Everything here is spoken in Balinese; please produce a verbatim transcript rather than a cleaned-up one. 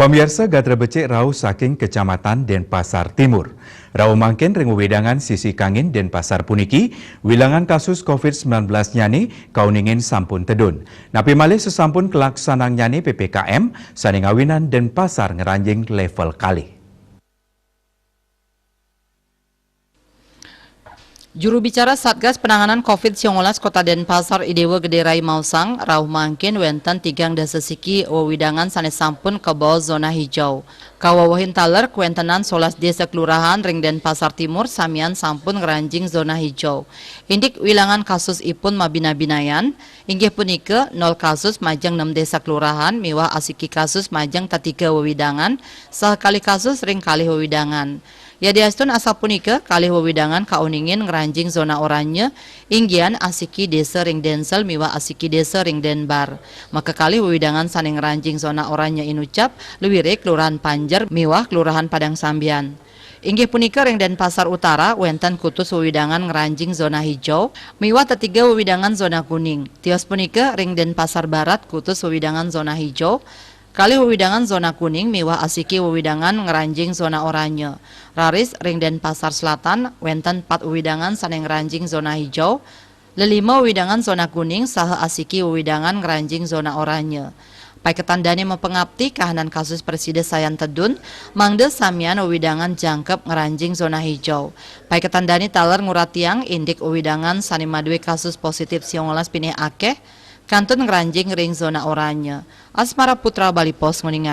Pamiarsa, gatra becik rauh saking Kecamatan Denpasar Timur. Rauh mangkin ring wewidangan Sisi Kangin Denpasar puniki, wilangan kasus covid sembilan belas nyane kauningin sampun tedun. Napi malih sasampun kalaksanangnyane P P K M sane ngawinan Denpasar ngranjing level kalih. Juru bicara Satgas Penanganan covid sembilan belas Kota Denpasar, I Dewa Gede Rai maosang, rauh mangkin wenten tigang dasa siki wewidangan sane sampun kabaos zona hijau. Kawewehin taler kawentenan solas desa kelurahan ring Denpasar Timur samian sampun ngranjing zona hijau. Indik wilangan kasusipun mabina-binayan, inggih punika nol kasus majeng nem desa kelurahan miwah asiki kasus majeng tetiga wewidangan, saha kalih kasus ring kalih wewidangan. Yadiastun asapunika, kalih wewidangan kauningin ngranjing zona oranye, inggihan asiki desa ring Densel miwah asiki desa ring Denbar. Maka kalih wewidangan sane ngranjing zona oranye inucap, luire Kelurahan Panjer miwah Kelurahan Padang Sambian. Inggih punika ring Denpasar Utara wenten kutus wewidangan ngranjing zona hijau miwah tetiga wewidangan zona kuning. Tios punika ring Denpasar Barat kutus wewidangan zona hijau, kalih wewidangan zona kuning miwah asiki wewidangan ngranjing zona oranye. Raris ring Denpasar Selatan wenten pat wewidangan sane ngranjing zona hijau, lelima wewidangan zona kuning saha asiki wewidangan ngranjing zona oranye. Paiketan dane mapangapti kahanan kasus prasida sayan tedun, mangda samian wewidangan jangkep ngranjing zona hijau. Paiketan dane taler nguratiang indik wewidangan sane madue kasus positif sembilan belas pinih akeh, kantun ngranjing ring zona oranye. Asmara Putra, Bali Post, nguninga.